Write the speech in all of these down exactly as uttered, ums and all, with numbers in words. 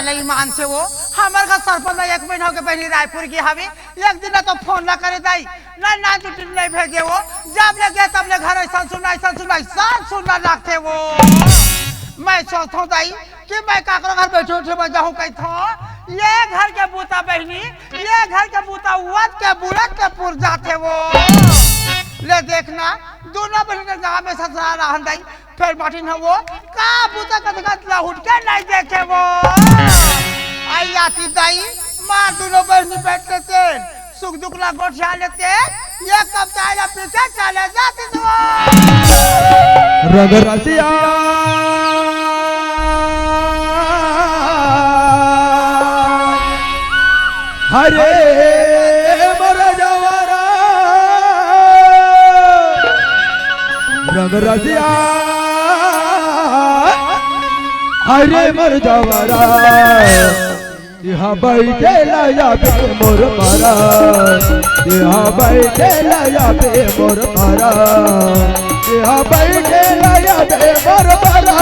ले ईमान से वो, हमर घर सरपंच एक महीना होगे बहिनी रायपुर गे हवे, एक दिन तो फोन ला करे दाई, ना, ना छुट्टी नहीं भेजे वो, जब ले गे तब ले घर ऐसा सुनना, ऐसा सुनना, ऐसा सुनना लगथे वो। मैं सोचथों दाई कि मैं काकरो घर बैठे उठे में जाहूँ कहिथों, ये घर के बूता बहिनी, ये घर के बूता वत के बुड़त के पुर जाथे वो। ले देखना, दोनों बहिनी गाँव में ससुराल रहन दाई, फेर माठिन ह वो, का बूता कथकत ला उठ के नहीं देखे वो। आई आती दाई, मार दोनों बहिनी बैठ लेते, सुख दुख ला गोठिया लेते, ये कब चाहे ला पीछे चले जाती तो। रंग रसिया, हरे मर जवारा, रंग रसिया, हरे मर जवारा। यहाँ बैठे लाया बे मोर पारा, यहाँ बैठे लाया बे मोर पारा, यहाँ बैठे लाया बे मोर पारा,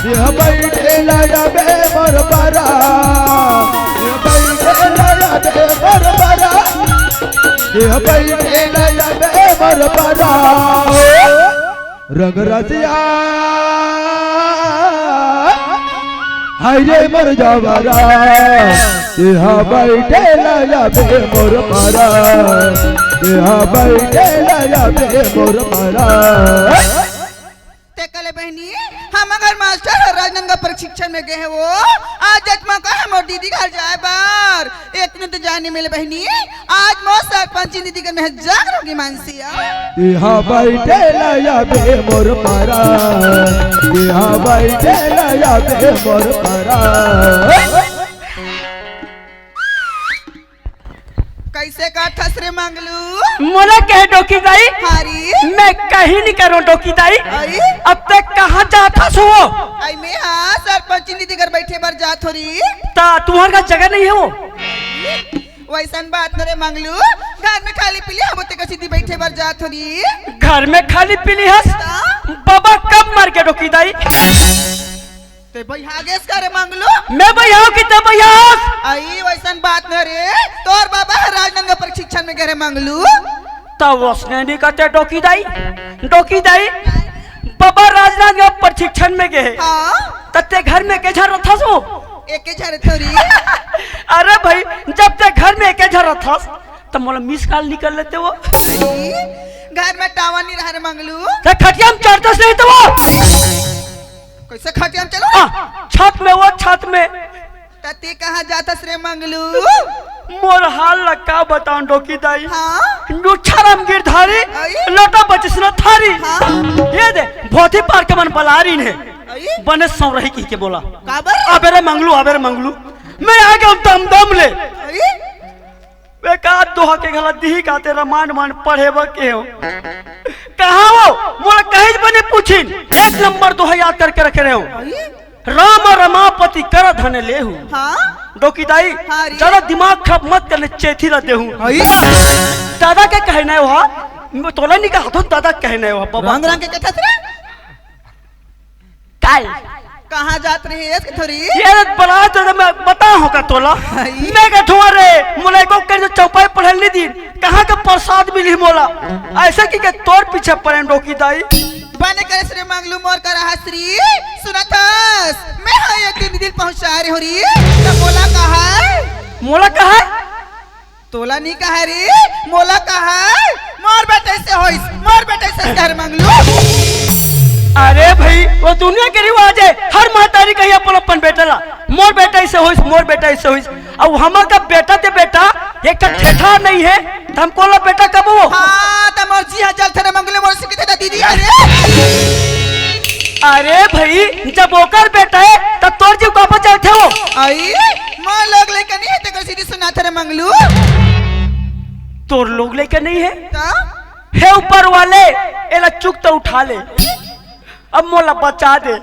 यहाँ बैठे लाया बे मोर पारा, यहाँ बैठे लाया बे मोर पारा, यहाँ बैठे लाया बे मोर पारा। रंग रसिया, हाय रे मर जावारा, यहाँ बैठे लाया बे मोर पारा, यहाँ बैठे लाया बे मोर पारा। ते कले बहिनी, हम घर मास्टर ह राजनांदगांव प्रशिक्षण में गे हे वो, आज जतमा का है मोर दीदी घर जाए बर, एक दिन तो जाने मिले बहिनी, आज मोर सरपंच दीदी घर में जागरूक मानसिया। यहाँ बैठे लाया बे मोर पारा, यहाँ बैठे लाया बे मोर पारा। कैसे काथस रे मंगलू? मोला कहे डोकी दाई? हारी? मैं कहीं नहीं करूँ डोकी दाई। आई? अब तक कहाँ जाथस हो? आई मैं हाँ सरपंच दीदी घर बैठे बर जात हो री। ता तुम्हार का जगह नहीं है वो? वैसन बात न रे मंगलू, घर में खाली पीली हम तेकर सीधी बैठे बर जात हो री। घर में खाली पीली हस? ता? बाबा कब मर गए डोकी दाई? ते बइहा गेस का रे मंगलू? मैं बइहा हूँ कि ते बइहा हस? आई वैसन बात न रे, तोर बाबा ह राजनांदगांव प्रशिक्षण में गे रे मंगलू। तब उसने नहीं कहते डोकी दाई, डोकी दाई, बाबा राजनांदगांव प्रशिक्षण में गे हे। हाँ। त ते घर में एके झन रथस हो? एके झन थोरी। अरे भाई, जब ते घर में एके झन रथस, त मोला मिस कॉल निकल लेते वो। घर में टावर नहीं रहा रे मंगलू। ते खटिया में चढ़तस नहीं तो वो। कैसे खटिया में चलो? हाँ, छत में वो, छत में। त ते कहाँ जातस रे मंगलू? मोर हाल ला का बताऊं डोकी दाई? हाँ? नुच्छा राम गिरधारी, आई? लोटा बचिस न थारी। हाँ? ये दे, भोथी पार के मन बलारिन हे। आई? बने सौरही की के बोला। काबर? अबे रे मंगलू, अबे रे मंगलू। मैं आ गया हूँ दम दम ले। आई? एक आध दोहा के घला दिही का ते रामायण मान पढ़े बर के हो। कहाँ हो? मोला कहीं बने पूछिन। एक नंबर दोहा याद करके रखे रहे हो। आई? राम रमापति कर धन लेहू। हाँ? डोकी दाई, हाँ रे। ज्यादा दिमाग खराब मत करने, चेथी ला देहू। हाँ ये? दादा के कहना है वहा, तोला नहीं कहा तो दादा के कहना है वहा, बाबा। रंग रंग के कहत रे? काई? कहाँ जात रहे है थोड़ी? ये बड़ा दादा मैं बता हो का तोला। हाँ ये? मैं कहूँ रे, मुलाय को कर जो चौपाई पढ़ल नहीं दी, कहाँ का प्रसाद मिली मोला? ऐसा की के तोर पीछे पड़े डोकी दाई। बने करे श्री मंगलू मोर करा हसरी, सुनत हस? मैं हाँ एक दिन दिल पहुँचा रही हो री, त मोला कहा है? मोला कहा है? तोला नहीं कहा रे, मोला कहा है? मोर बेटे से होइस, मोर बेटे से घर मंगलू। अरे भाई, वो दुनिया के रिवाज है, हर महतारी कही अपन अपन बेटा ला, मोर बेटा ऐसे होइस, मोर बेटा ऐसे होइस। अब हमार का बेटा ते बेटा, एक ठा ठेठा नहीं है, त हम कोला बेटा कब वो? हाँ, त मोर जी हाँ जलथे रे मंगलू, मोर सिकथे त दीदी, अरे। अरे भाई, जब ओकर बेटा है, त तोर जीव काबर जलथे हो? आई, मोर लोग लइका नहीं है, तेकर सीधी सुनाथे रे मंगलू। तोर लोग लइका नहीं है? त? हे ऊपर वाले, एला चुक त उठा ले। अब मोला बचा दे।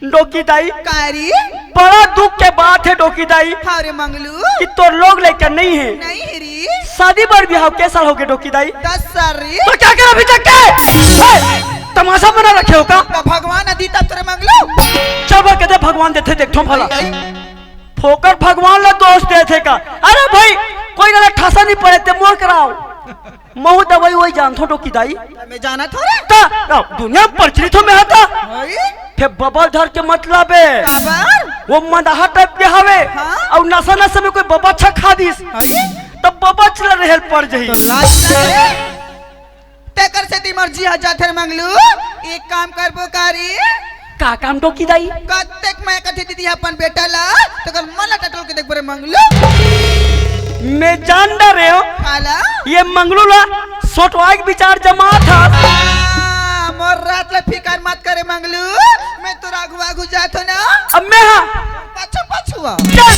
डोकी दाई। का री? बड़ा दुख के बात है डोकी दाई। हाँ रे मंगलू। कि तोर लोग लइका नहीं है। नहीं है री। शादी बर बिहाव के साल हो गए डोकी दाई? दस साल री। तो क्या कर अभी तक के? हे, तमाशा बना रखे हो का? त भगवान अदी तब तोरे मंगलू। चबा के दे, भगवान देथे, देखथों भला। फोकट भगवान ला दोष देथे का? अरे भाई, कोई ना ठसा नहीं पड़े ते मोर कराओ। महू दवाई वही जानथों डोकी दाई। मैं जानत हों रे। ता, दुनिया में प्रचलित हों मैं हा ता। भाई। फेर बबा धर के मत लाबे। काबर? वो मदाहा टाइप के हवे। हाँ? अउ नशा नशा में कोई बबा छा खा दिस। भाई। तब बबा चला रहल पड़ जाही। तो लाज ना रे। तेकर सेती मोर जी हा जाथे रे मंगलू। एक काम करबो का रे? का काम डोकी दाई? कतेक मैं कथे दीदी अपन बेटा ला, तेकर मन ला टटोल के देखबो रे मंगलू। मैं जान डरे हों। काला? ये मंगलू ला सोटवाए के विचार जमात हस। आ, मोर रात ला फिकर मत करे मंगलू, मैं तोर आघू आघू जात हों ना। अब मैं हा। पाछू पाछू आ। चल।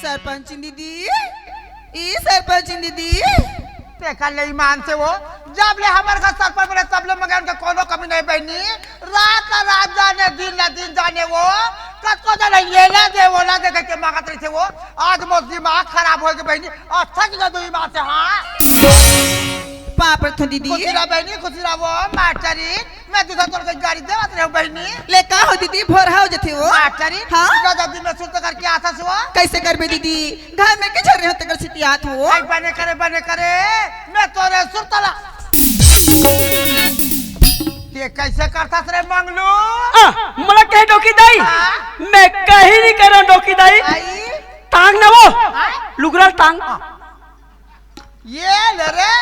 सरपंच दीदी, ई सरपंच दीदी। तेकर ले ईमान से वो, जब ले हमर घर सरपंच बने, तब ले मगर उनके कोनो कमी नहीं बहिनी। रात ला रात जाने, दिन ला दिन जाने वो, कतको जन ये ला दे, वो ला दे कहिके मांगत रहिथे वो। आज मोर दिमाग खराब होगे बहिनी, अच्छा जगह दू ईमान से, हाँ। पाँव परथों दीदी। खुशी रह बहिनी, खुशी रह वो, मास्टरी। मैं दूसरा तोर के गाड़ी देवत रहूं बहिनी। ले का हो दीदी, भोर हो जथे वो। मास्टरी, हाँ? दादा दिन में सुरता करके आथस वो। कैसे करबे दीदी? घर में किचर रहे हो तेकर सितियात हो। आई बने करे, बने करे। मैं तोरे सुरता ला। ये कैसे करथस रे मंगलू? आ, मोला कहे डोकी दाई? हाँ? मैं कहीं नहीं करों डोकी दाई। आई? टांग ना वो। हाँ? लुगरा टांग। ये ले रे।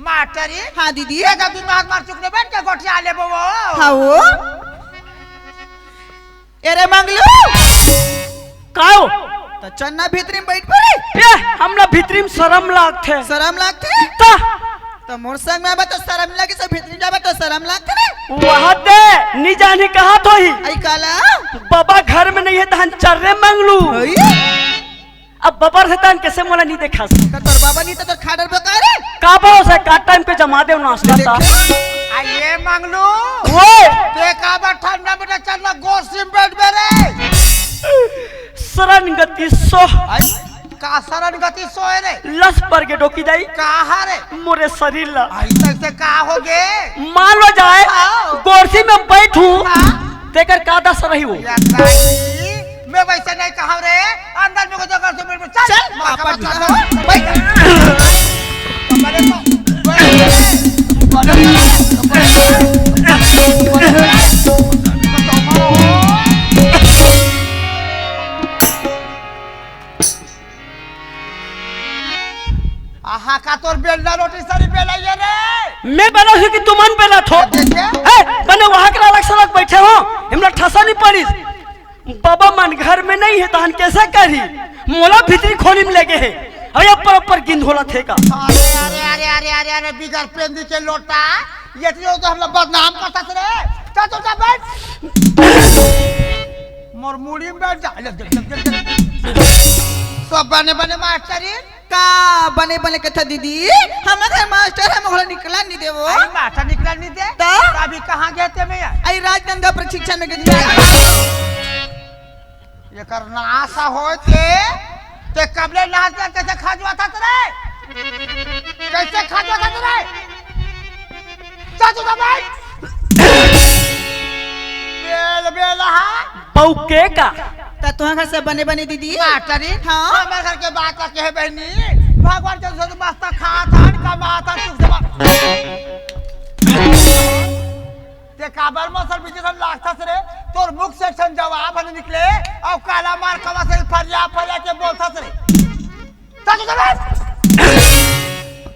मास्टरी। हाँ दीदी। ये जब दिन में हाथ मार चुकने बैठ के गोठिया लेबो वो। हाँ वो। ए रे मंगलू। काओ? त चन्ना भीतरी में बैठ पड़े। ए, हमला भीतरी में शरम लागथे। शरम लागथे? त? त मोर संग में आबे त शरम लागे, सब भीतरी में जाबे त शरम लागथे रे। वहाँ दे, नी जानी कहाँ तो ही। आई काला? बाबा घर में नहीं है, तहन चल रे मंगलू। आई? अब बबर हे तहन कैसे मोला नहीं देखस? त तोर बाबा नहीं त तोर खाडर बेकार है। का भरोसा, का टाइम पे जमा दे नाश्ता ता? देखे? आ ये मंगलू। ओए! ते काबर ठंडा में चलना गोरसी में बैठ बे रे? शरण गति सो। आई, का शरण गति सो है रे? लस पर के डोकी दाई। का हरे? मोरे शरीर ला। आई तैसे का होगे? मान लो जाए, हाँ। गोरसी में बैठूं, हाँ। तेकर का दस रही हो? या दाई, मैं वैसे नहीं कहा रे, अंदर में को जगह से मेरे चल, चल, माथा माथा मत चल। खाओ। बैठ। बड़े को, बड़े को, बड़े को, बड़े को। आहा, का तोर बेलना रोटी सरी बेलाइए रे? मैं बेला हूँ कि तुमन बेला थो? देखे? ए, बने वहाँ के अलग सड़क बैठे हो, हमला ठसा नहीं पड़ीस। बाबा मन घर में नहीं है, तहन कैसे करी? मोला भीतरी खोली में लेगे है। अरे ऊपर ऊपर गिंधोला थे का। अरे, अरे, अरे, अरे, अरे, अरे, बिगर पेंदी के लोटा, ये तो, तो हमला बदनाम करता रे। चल, चल, चल, बैठ। मोर मुड़ी में बैठ जा। ले, देख, देख, देख, देख। सब बने, बने मास्टरी। का बने बने कथा दीदी, हमर घर मास्टर हे, मोला निकला नहीं देवो। अरे मास्टर निकला नहीं दे? त? अभी कहाँ गए थे मैं यार? अरे राजनांदगांव प्रशिक्षण में गई। ये कर नासा होए थे, ते कबले नाच के कैसे खजुआ था तेरे? कैसे खजुआ था तेरे? चाचू का भाई। बेल, बेल, हाँ। बहू के का? त तुहां घर से बने बने दीदी? मास्टरी, हाँ। हमर घर के बात ला कहे बहनी, भगवान के से मस्त खात हन, कमात हन, सुख से बात। ते काबर मसल बीच से लागथस रे? तोर मुख से सन जवाब हन निकले, अउ काला मार कवा से फरिया फरिया के बोलथस रे। चाचू जवाब।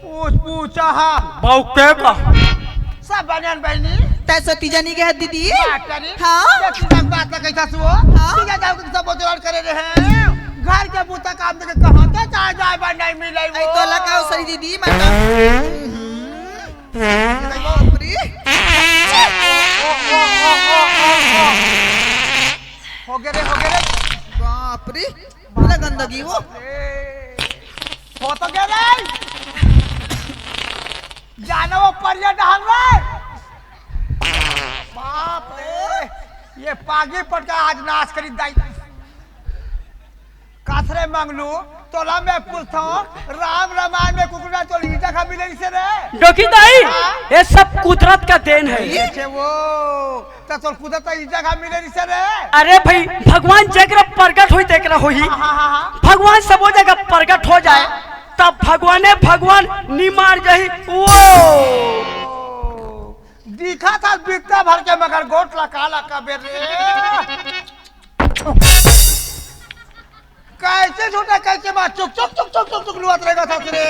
पूछ, पूछा हा। बहू के का? सब बनियान बहनी। तै सती जनी के है दीदी? बात करी। हाँ। ये तीन बात ना कैसा सुओ? हाँ। ठीक है, जाओ कि सब बोझ करे रहे हैं। घर के बूता काम देके कहाँ के चाहे जाए बा नहीं मिले वो। आई तो लगा सरी दीदी, मैं तो बाप रे। हो गए रे, हो गए रे। बाप रे, पूरा गंदगी वो। हो तो गया रे। जाना वो परिया डहर रे। बाप रे, ये पागी पटका आज नाश करी दाई। कस रे मंगलू, तोला मैं पूछथंव, राम रामायण में कुकुरा तोला ई जगह मिले से रे? डोकी दाई, हाँ? ये सब कुदरत का देन है। ये छे वो, त तोर कुदरत का ई जगह मिले से रे? अरे भाई, भगवान जेकरा प्रगट होई तेकरा होही। हाँ, हाँ, हाँ, हाँ। भगवान सबो जगह प्रगट हो जाए, हाँ। तब भगवाने भगवान निमार जाही। वो दिखा था बित्ता भर के, मगर गोठ ला काला का बेर रे। कैसे झूठा, कैसे मार चुक चुक चुक चुक चुक चुक लुआत रहेगा था रे।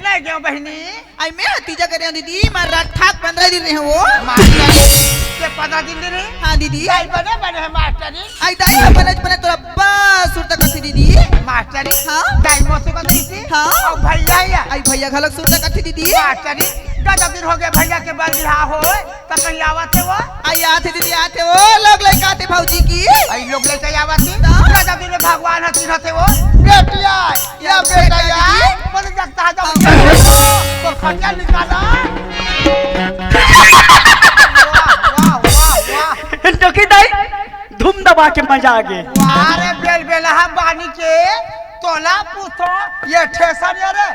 नहीं गयो बहिनी। आई मैं हतीजा करे हूँ दीदी, मार रात ठाक पंद्रह दिन रहे वो। मास्टर, ते पंद्रह दिन दे रहे? हाँ दीदी। दाई बने बने है मास्टर जी। आई दाई बने बने तोरा बस सुरता कथी दीदी। मास्टर जी। हाँ? दाई मौसी का दीदी। हाँ? और भैया या? आई भैया घलक सुरता कथी दीदी। मास्टर जी, गजब दिन हो गए भैया के बर बिहाव होए। त कहीं आवत हे वो? आई आथे दीदी, आथे वो, लोग लइका आथे भौजी की। आई लोग लइका आवत हे? त? राजा दिन में भगवान ह चिन्हत हे वो। बेटिया, या या बेटा बेटा या, दीदी। मन जगता है जब हाँ। तो खटिया निकाला। वाह, वाह, वाह, वाह। डोकी दाई, धूम दबा के मजा आ गए। वाह रे बेल बेलहा बानी के, तोला पूछो, ये ठेसर ये रे।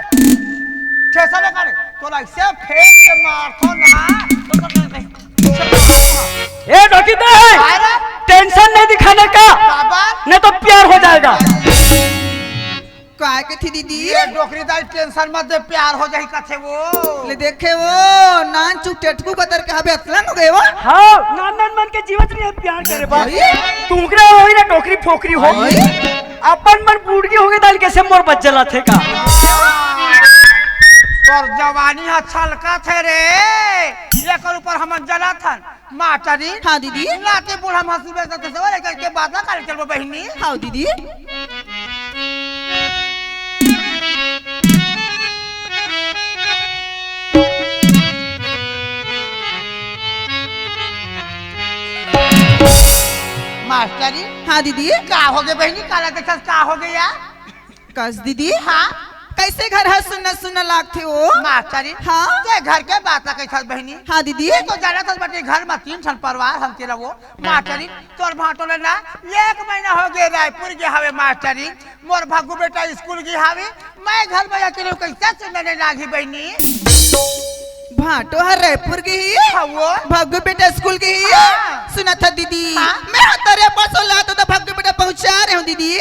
ठेसर ये करे, तोला इसे फेंक के मारथो ना, तो, तो, तो, तो, ए, डोकी दे। अरे। टेंशन नहीं दिखाने का, बाबा। नहीं तो प्यार हो जाएगा। काय के थी दीदी? ये डोकरी दाई टेंशन मत दे, प्यार हो जाही कथे वो। ले देखे वो, नान चुक टेटकू कतर के हबे अतलन हो गए वो। हाँ, नान नान मन के जीवत नहीं है प्यार करे बा। भाई। तुमकरे होई ना डोकरी फोकरी हो। भाई। अपन मन बूढ़ के होगे दाल कैसे मोर बच जला थे का? तोर जवानी ह छलका थे रे, एकर ऊपर हमन जला थन। मास्टरी। हाँ दीदी। लाते बूढ़ा मासू बेटा तो सवाल करके बात ना करे चलबो बहिनी। हाँ दीदी। मास्टरी। हाँ दीदी। का हो गए बहिनी, काला देखस का हो गया? कस दीदी? हाँ? कैसे घर ह सुन्ना सुन्ना लागथे ओ? मास्टरी, हाँ? ते घर के बात ला कैसे बहिनी? हाँ दीदी। ये तो जानत हस बटे घर में तीन ठन परिवार हम तेरा वो। मास्टरी, तोर भांटो ले ना एक महीना हो गए रायपुर गए हवे मास्टरी। मोर भग्गू बेटा स्कूल गए हवे, मैं घर में अकेले कैसे सुनने लागी बहिनी? भांटो हर रायपुर गई? हाँ वो। भग्गू बेटा स्कूल गई? हाँ। सुना था दीदी, हाँ? मैं हतरिया पर सोला तो, तो भग्गू बेटा पहुंचा रहे हूँ दीदी।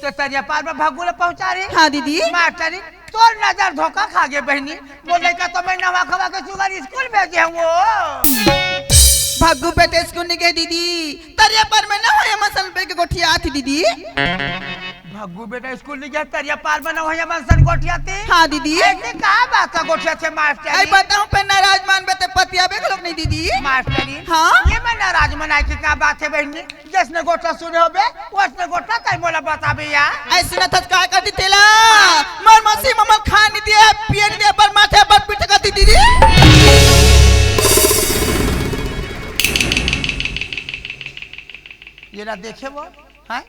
तो तरिया पार में भग्गू ले पहुंचा रही? हाँ दीदी। मास्टरी, तोर नजर धोखा खा गए बहिनी। वो लड़का तो मैं नवा खवा के सुगर स्कूल भेजे हूँ वो। भग्गू बेटा स्कूल नहीं गए दीदी, तरिया पर में ना होए मसल पे के गोठिया थी दीदी। भग्गू बेटा स्कूल नहीं गया, तरिया पार में ना होए मसल गोठिया थी। हाँ दीदी। ऐसे का बात का गोठिया थे मास्टरी? आई बताऊं पे नाराज मान बे ते पतिया बे लोग नहीं दीदी। मास्टरी। हाँ? ये मैं नाराज मनाए की का बात है बहिनी? जैसने गोठा सुने होबे, वैसने गोठा तई मोला बताबे या। ऐसे न थस का कर दी तेला। मोर मौसी ममल खान नहीं दिए, पिए नहीं दिए, पर माथे पर पीठ कर दी दीदी। ये ला देखे वो, हैं?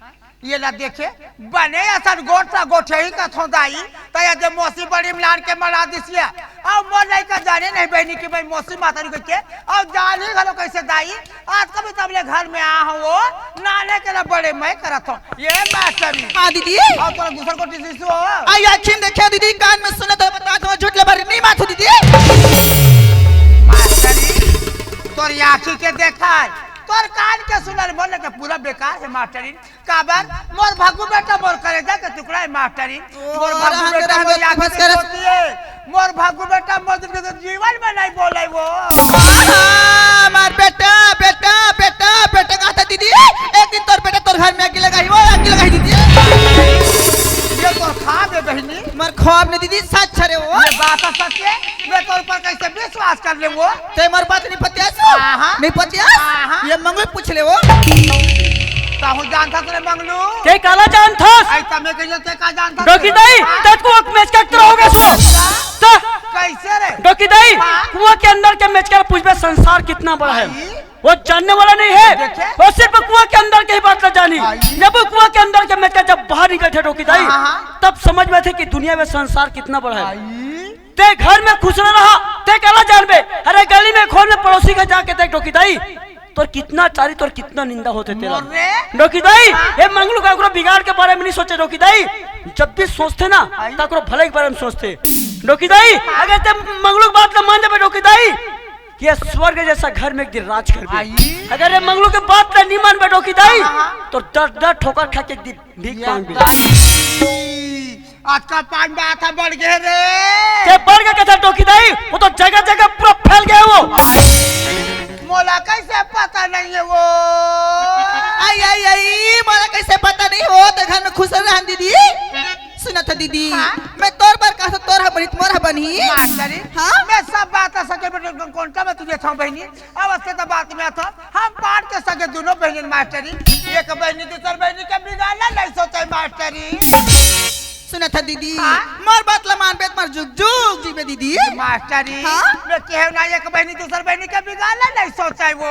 ये ला देखे, बने असन गोठा गोठे ही कथों दाई, त ये दे मौसी बड़ी मिलान के मना दिसिया। अब मोर लइका जाने नहीं बहिनी कि मैं मौसी माता रुके के, अब जानी घलो कैसे दाई, आज कभी तबले घर में आ हो, नाने के ना बड़े मैं करत हो। ये मास्टरी। हाँ दीदी। और तोरा दूसर को टीसी हो। आई आखिन देखे दीदी, कान में सुने तो बता दो, झूठ ले भरी नहीं माथो दीदी। मास्टरी, तोर आँखी के देखा है, तोर कान के सुनल बोले के पूरा बेकार है मास्टरी। काबर? मोर भग्गू बेटा मोर करेजा के टुकड़ा है मास्टरी। ओ, मोर भग्गू रहन दे, बेटा रहन मोर दे, आँखी बस के कर। ज्योति है। मोर भग्गू बेटा मोर दिन के जीवन में नहीं बोले वो। हाँ, हाँ, मार बेटा, बेटा, बेटा, बेटा कहता दीदी, एक दिन तोर बेटा तोर घर में आग लगाई, वो आग लगाई दीदी। ये तोर ख्वाब है बहिनी। मार ख्वाब नहीं दीदी, सच हरे वो। ये बात सच है। मैं तोर ऊपर कैसे विश्वास कर ले वो? ते मोर बात नहीं पतियास? आहा। नहीं पतियास? आहा। ये मंगलू पूछ ले वो। ताहू जानथस रे मंगलू? ते काला जानथस? आई तमे कहियो ते का जानथस? डोकी दाई, हाँ? तत को एक मेचका तरह हो गया सो। हाँ? त कैसे रे? डोकी दाई, हाँ? कुआं के अंदर के मेचका पूछबे संसार कितना बड़ा है। आई? वो जानने वाला नहीं है। देखे? वो सिर्फ कुआं के अंदर के ही बात ला जानी। आई? जब वो कुआं के अंदर के मेचका जब बाहर निकल थे डोकी दाई, हाँ, हाँ। तब समझ में थे कि दुनिया में संसार कितना बड़ा है। आई? ते घर में खुश रहा, ते काला जानबे। अरे गली में खोल में पड़ोसी के जाके देख डोकी दाई, तोर कितना चारी, तोर कितना निंदा होथे तेला। मोर रे। डोकी दाई, हाँ। ए मंगलू काकरो बिगाड़ के बारे में नहीं सोचे डोकी दाई, जब भी सोचथे ना, आई। काकरो भले के बारे में सोचथे। डोकी दाई, हाँ। अगर ते मंगलू के बात ला मान जाबे डोकी दाई, ये स्वर्ग जैसा घर में एक दिन राज करबे। आई। अगर ये मंगलू के बात ला नहीं मानबे डोकी दाई, हाँ, हाँ। तो दस दस ठोकर खा के एक दिन भीख या मांगबे। दाई। आज का पान में आथा बढ़ गए रे। ते बढ़ गए कथा डोकी दाई, वो तो जगह जगह पूरा फैल गया वो। मोला कैसे पता नहीं है वो? आई, आई, आई, मोला कैसे पता नहीं हो? तो घर में खुश रहन दीदी। सुनत ह दीदी, हाँ? मैं तोर बर कहा, तोर ह बनी, मोर ह बनी। मास्टरी, हाँ? मैं सब बात सके बेटे कौन का मैं तुझे था बहनी। अवस्था तो बात में था, हम पार के सके दोनों बहनी मास्टरी। एक बहनी दूसर बहनी के बिगाड़ना नहीं सोचे मास्टरी। सुनत ह दीदी, हाँ? मोर बात ला मानबे त मोर जुग जुग जीबे दीदी। मास्टरी, हाँ? मैं कहे ना एक बहनी दूसर बहनी के बिगाड़ना नहीं सोचे वो।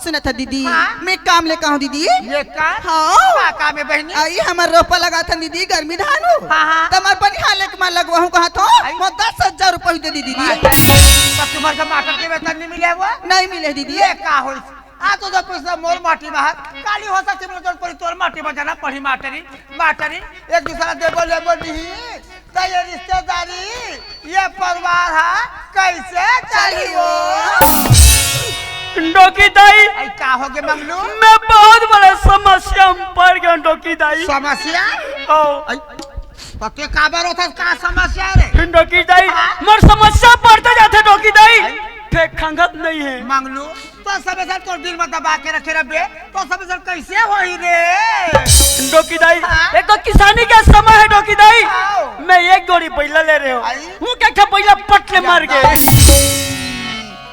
सुनत ह दीदी, हाँ? मैं काम ले कहूँ दीदी। ये काम? हाँ। का काम है बहनी? आई हमर रोपा लगा था दीदी, गर्मी धान हो। हाँ, हाँ। त हमर बनिहार लेके मैं लगवाहूँ कहा था, आई। मोर दस हजार रुपये दे दीदी। मास्टरी, तो तुम्हारे टमाटर के वेतन नहीं मिले वो? नहीं मिले दीदी। ये का होई? आ तो जब पिछला मोर माटी में हाथ, काली हो सकती मोर जौन पड़ी तोर माटी में जाना पड़ी मास्टरी, मास्टरी, एक दूसरा देबो लेबो नहीं, तो ये रिश्तेदारी, ये परिवार है, कैसे चली वो? डोकी दाई, आई का हो गे मंगलू? मैं बहुत बड़े समस्या में पड़ गया डोकी दाई। समस्या? ओ। आई, तो ते काबर होता का समस्या रे? डोकी दाई, हाँ? मोर समस्या बढ़ते जाते डोकी दाई, आई? फेंक खंगत नहीं है। मंगलू, तो सबे सर तोर दिल में दबा के रखे रबे, तो सबे सर कैसे होई रे? डोकी दाई, हाँ? एक तो किसानी का समय है डोकी दाई, आओ। मैं एक जोड़ी बैला ले रहे हो, आई? वो क्या क्या बैला पट ले मर गए।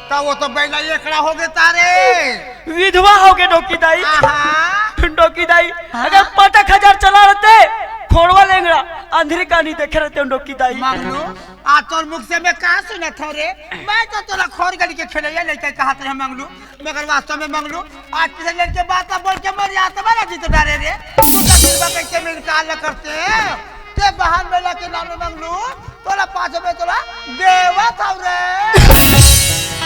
तो वो तो बैला एकड़ा हो गए तारे। विधवा हो गए डोकी दाई। आहा। डोकी दाई, हाँ? अगर पटक हजार चला रहते, खोड़वा लेंगड़ा, अंधेरी का नहीं देखे रहते डोकी दाई। मंगलू, आ तोर मुख से मैं का सुनत हूँ रे? मैं तो तोला खोर गली के खेलैया लइका कहत रहे मंगलू, मगर वास्तव में मंगलू, आज किसी लड़के बात ना बोल के मर जाता, मरा जी तो डरे रे। तू का फिर बात कैसे में इनकार न करते? ते बहान में लाके नाम मंगलू, तोला पाछे में तोला देवत हूँ रे।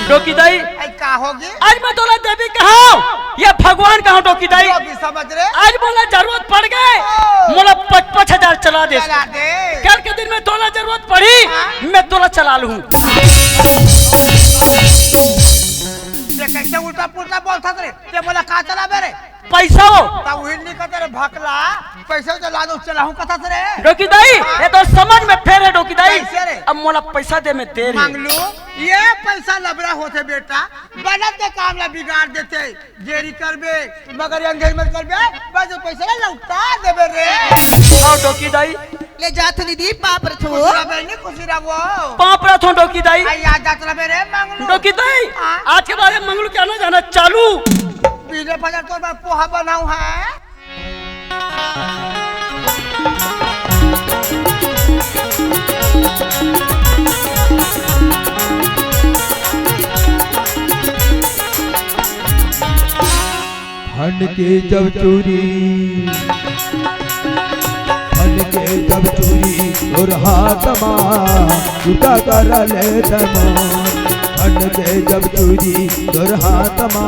डोकी दाई, आई का होगी? आज मैं तोला देवी कहा, ये भगवान कहा डोकी दाई। जो भी समझ रे। आज मोला जरूरत पड़ गए, ओ। मोला पच पच हजार चला दे। चला दे। कल के दिन में तोला जरूरत पड़ी, हाँ। मैं तोला चला लूँ। ये कैसे उल्टा पुल्टा बोलता रे? ये मोला का चला बे रे? पैसा हो। ता उही नहीं कहते रे भकला, पैसा तो ला दो, चलाहूँ कथा से रे। डोकी दाई, हाँ। ये तो समझ में फेर है डोकी दाई। कैसे रे? अब मोला पैसा दे में देर है। मंगलू, ये पैसा लबरा होते बेटा, बनत के काम ला बिगाड़ देते। देरी करबे, मगर ये अंधेर मत करबे, बस ये पैसा ला लौटा देबे रे। आओ डोकी दाई। ले जात दीदी, पाप रथो। खुशी रह बहनी, खुशी रह वो। पाप रथो डोकी दाई। आई याद जात रह रे मंगलू। डोकी दाई, हाँ। आज के बाद मंगलू क्या ना जाना चालू। पीले बाजार तो मैं पोहा बनाऊं है। हन के जब चूरी, हन के जब चूरी और हाथ मा, उठा कर ले तमो। हन के जब चूरी और हाथ मा,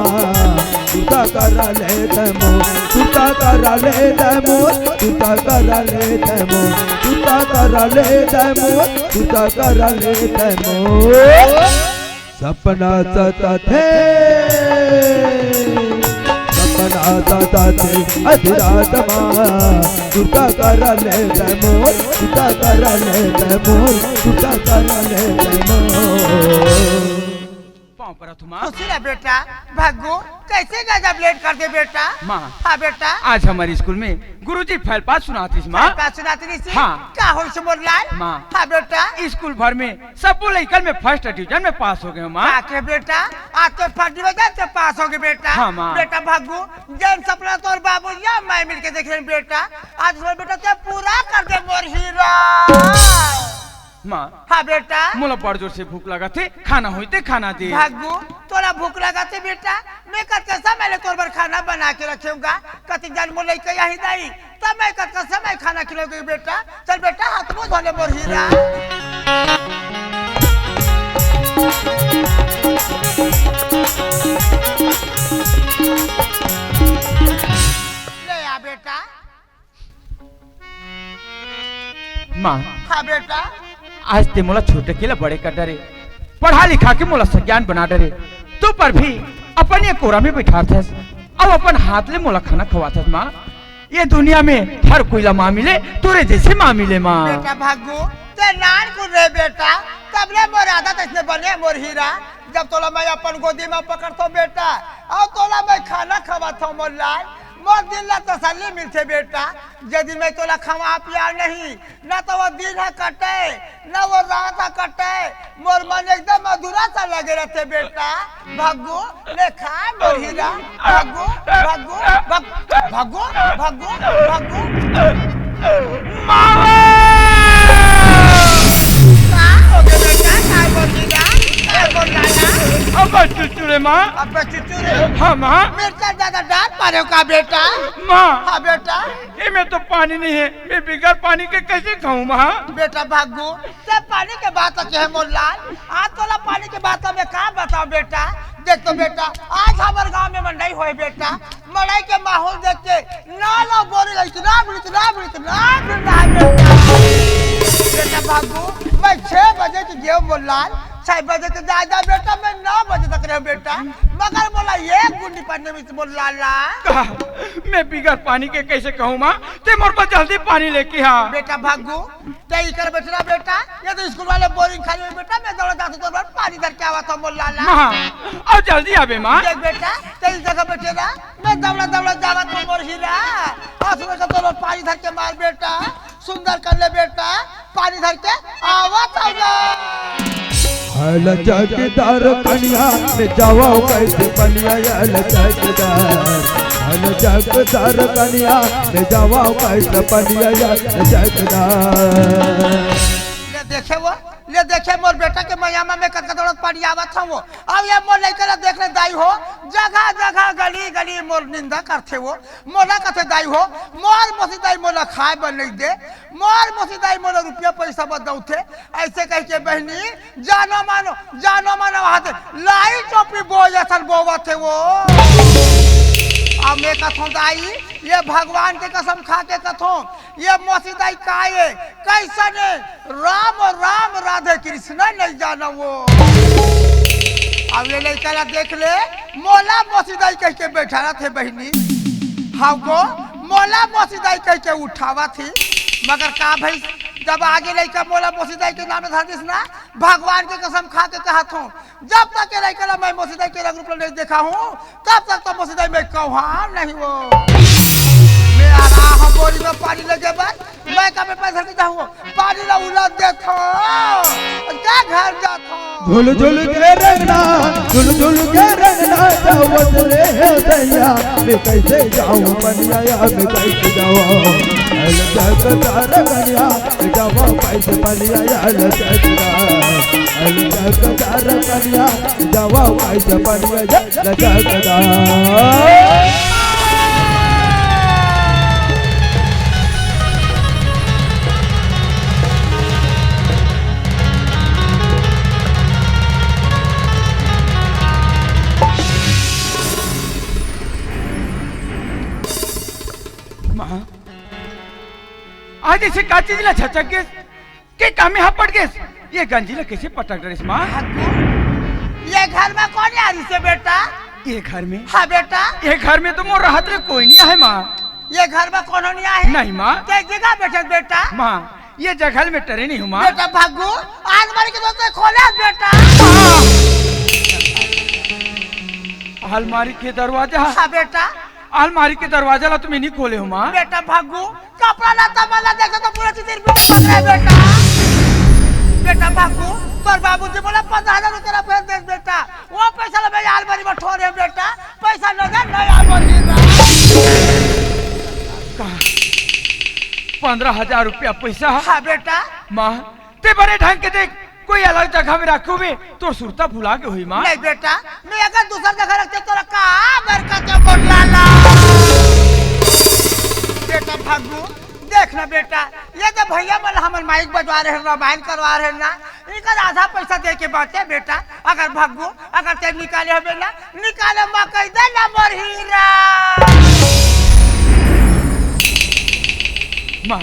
सुता करा ले तैमो, सुता करा ले तैमो, सुता करा ले तैमो, सुता करा ले तैमो, सुता करा ले तैमो। सपना सताथे, सपना सताथे, अधरात मा, सुता करा ले तैमो, सुता करा ले तैमो, सुता करा ले तैमो। पाँव परत हूँ माँ। खुशी रह बेटा। भग्गू, कैसे गजब लेट कर दे बेटा? माँ। हाँ बेटा। आज हमारे स्कूल में गुरुजी फैल पास सुनात रहिस माँ। फैल पास सुनात रहिस? हाँ। का होइस मोर लाल? माँ। हाँ बेटा। स्कूल भर में सबो लइकन में फर्स्ट डिवीजन में पास हो गए हूँ माँ। का के बेटा? आज तो फर्स्ट डिवीजन से पास हो गए बेटा। हाँ माँ। बेटा भग्गू, जौन सपना तोर बाबू या मैं मिलके देखे रहेन बेटा, आज मोर बेटा ते पूरा कर दे मोर हीरा। माँ। हाँ बेटा। मोला बड़ जोर से भूख लागत हे, खाना होई ते खाना दे। भग्गू, तोला भूख लागत हे बेटा, मैं कतका समय ले तोर बर खाना बना के रखे हूँ गा। कतिक जन मोर लइका यही दाई, तब मैं कतका समय खाना खिलाऊंगी बेटा। चल बेटा, हाथ मुंह धो ले मोर हीरा। हाँ बेटा। माँ, हाँ बेटा। आज ते मोला छोटे के ले बड़े कर डरे, पढ़ा लिखा के मोला सज्ञान बना डरे, तो पर भी अपन ये कोरा में बिठारथस, अब अपन हाथ ले मोला खाना खवाथस माँ। ये दुनिया में हर कोई ला माँ मिले, तोरे जैसे माँ मिले माँ। बेटा भागू, ते नान कुन रहे बेटा, तब ले मोर आदत ऐसने बने मोर हीरा। जब तोला मैं अपन गोदी में पकड़थो बेटा, अउ तोला मैं खाना खवाथो मोर लाल, मोर दिल ला तसल्ली मिलथे बेटा। यदि मैं तोला खवा पिया नहीं, ना तो वो दिन ह कटे, ना वो रात ह कटे, मोर मन एकदम अधूरा सा लगे रहथे बेटा। भग्गू, ले खा मोर हीरा। भग्गू, भग्गू, भग-, भग्गू, भग्गू, भग्गू। मावा! का हो गे बेटा? का बोल दीदा? का बोल लाला? अब चुचुरे माँ। अब चुचुरे। हाँ माँ। मिर्चा ज्यादा डाल पा रहे हो का बेटा? माँ। हाँ बेटा। एमे तो पानी नहीं है, मैं बिगर पानी के कैसे खाऊं माँ? बेटा भग्गू, ते पानी के बात के है मोर लाल। आज तोला पानी के बात में का बताओ बेटा। देख तो बेटा, आज हमर गांव में मंडई होय बेटा, मंडई के माहौल देख के नाला बोरे इतना भी, इतना भी, इतना भी ना बेटा। बेटा भग्गू, मैं छह बजे के गेव मोर लाल, छह बजे के ज्यादा बेटा, मैं नौ बजे तक रहे बेटा, मगर मोला एक गुंडी पानी में से मोर लाला। का? मैं बिगर पानी के कैसे कहूँ माँ? ते मोर पर जल्दी पानी लेके आ। बेटा भग्गू, ते इकर बैठना बेटा, ये तो स्कूल वाले बोरिंग खाली में बेटा, मैं दौड़ा जाता तो पानी धर के आवा था मोर लाला। माँ, अब जल्दी आवे माँ। देख बेटा, ते इस जगह बैठे रहा, मैं दौड़ा दौड़ा जावा था मोर हीरा। और सुबह का तो पानी धर के मार बेटा, सुंदर कर ले बेटा, पानी धर के आवा था। हल चकदार कनिया में जावा कैसे पनिया, हल चकदार, हल चकदार कनिया में जावा कैसे पनिया, हल चकदार। ले देखे वो, ले देखे मोर बेटा के मयामा में कतका दौड़त पानी आवत हवो। अब ये मोर लइका ला देख ले दाई हो, जगह जगह गली गली मोर निंदा करथे वो। मोला कथे दाई हो, मोर मोसी दाई मोला खाए बर नहीं दे, मोर मोसी दाई मोला रुपया पैसा बदौथे। ऐसे कह के बहनी, जानो मानो, जानो मानो, वहां से लाई चोपड़ी बोए असन बोवत हे वो। अब मैं कथों दाई, ये भगवान के कसम खा के कथों, ये मोसी दाई का ये, कैसन हे? राम राम राधे कृष्ण नहीं जानो वो। अब ये लइका ला देख ले, मोला मोसी दाई कह के बैठारत हे बहनी। हमको मोला मोसी दाई कह के उठावत हे। मगर का भाई, जब आगे लइका मोला मोसी दाई के नाम धर दिस ना, भगवान के कसम खा के कहत हूँ, जब तक ये लइका ला मैं मोसी दाई के रंग रूप ला नहीं देखा हूँ, तब तक तो मोसी दाई मैं कहूँ नहीं वो। मैं आ रहा हूँ बोरी में पानी लेके बस, मैं का में पैसा नहीं जाऊँ, पानी ला उलट देता हूँ, क्या घर जाता हूँ। झुल झुल के रंगना, झुल झुल के रंगना, जावत रे हे दैया, मैं कैसे जाऊँ पनिया, मैं कैसे जाऊँ? हल चकदार कनिया, जावा कैसे पनिया, हल चकदार, हल चकदार कनिया, जावा कैसे पनिया, हल चकदार। माँ, आज ऐसे का चीज ला छचक गेस के कामे हा पट गेस? ये गंजी ला कैसे पटक डरिस माँ? ये घर में कौन आ रही से बेटा? ये घर में? हाँ बेटा। ये घर में तो मोर रहत ले कोई नहीं आहे माँ। ये घर में कोनो नहीं आहे? नहीं माँ। ते जगह बैठे बेटा? माँ, ये जगह में टरे नहीं हूँ माँ। बेटा भागू, अलमारी के दरवाजा खोले बेटा। माँ! अलमारी के दरवाजा? हाँ बेटा। अलमारी के दरवाजा ला तो मैं नहीं खोले हूँ माँ। बेटा भागू, कपड़ा लत्ता मन ला देखे तो पूरा चितिर पिटर बन रहे बेटा। बेटा भागू, तोर बाबूजी मोला पन्द्रह हजार रुपया भेज दे बेटा, वो पैसा ला मैं अलमारी में ठोरे बेटा। पैसा नजर नहीं आ रहा। कहा? पन्द्रह हजार रुपया पैसा? हाँ बेटा। माँ, ते बने ढंग के देख, कोई अलग जगह में रखे हुए, तोर सुरता भुला गे होही माँ। नहीं बेटा, मैं अगर दूसर जगह रखते तो का बरकत बोल लाला। बेटा भागू, देख ना बेटा, ये तो भैया मन हमर माइक बजवा रहे, रामायण करवा रहे ना, इनका आधा पैसा दे के बांटे बेटा। अगर भग्गू, अगर ते निकाले होबे ना, निकाले मकई दे ना मोर हीरा। माँ,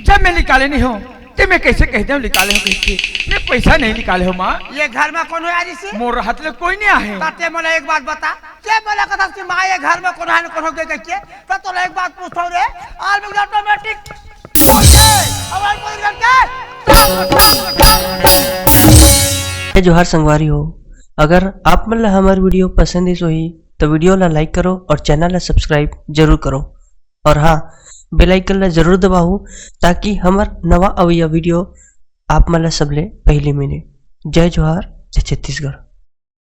जब मैं निकाले नहीं हूँ, तो मैं कैसे कह दूँ निकाले हो कह के? मैं पैसा नहीं निकाले हो माँ। ये घर में कौन हो यार इसे? मोर हाथ ले कोई नहीं आहे। ताते मोला एक बात बता, के मोला कथस कि माँ ये घर में कौन है, कौन हो गए कह के? तो तोला एक बात पूछता हूँ रे, आर भी ऑटोमेटिक। जय जोहार संगवारी हो, अगर आप मन ला हमर वीडियो पसंद आइस होही तो वीडियो ला लाइक करो और चैनल ला सब्सक्राइब जरूर करो। और हाँ, बेल आइकन ला जरूर दबाहू, ताकि हमर नवा अवैया वीडियो आप मन ला सबले पहले मिले। जय जोहार, जय छत्तीसगढ़।